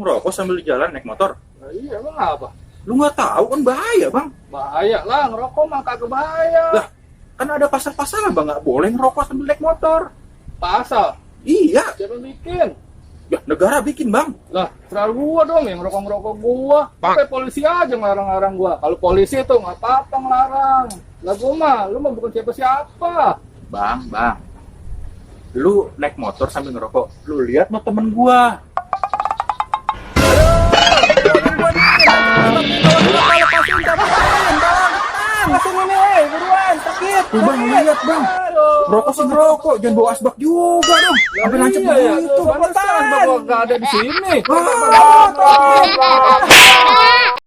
ngerokok sambil jalan naik motor? Nah, iya, emang apa? Lu nggak tahu kan bahaya, Bang. Bahaya lah, ngerokok mah kagak bahaya. Lah, kan ada pasal-pasal, Bang, nggak boleh ngerokok sambil naik motor. Pasal? Iya. Siapa yang bikin? Ya, negara bikin, Bang. Lah, terlalu gua dong yang ngerokok-ngerokok gua. Sampai polisi aja ngelarang-larang gua. Kalau polisi itu nggak apa-apa ngelarang. Lah gua mah, lu mah bukan siapa-siapa. Bang. Lu naik motor sambil ngerokok. Lu lihat mah temen gua. Langsung ini, buruan, sakit. Tuh, Bang, lihat, Bang. Ngerokok sih ngerokok, jangan bawa asbak juga dong. Sampai nancep begitu. Pantesan gua gak ada di sini. Ah,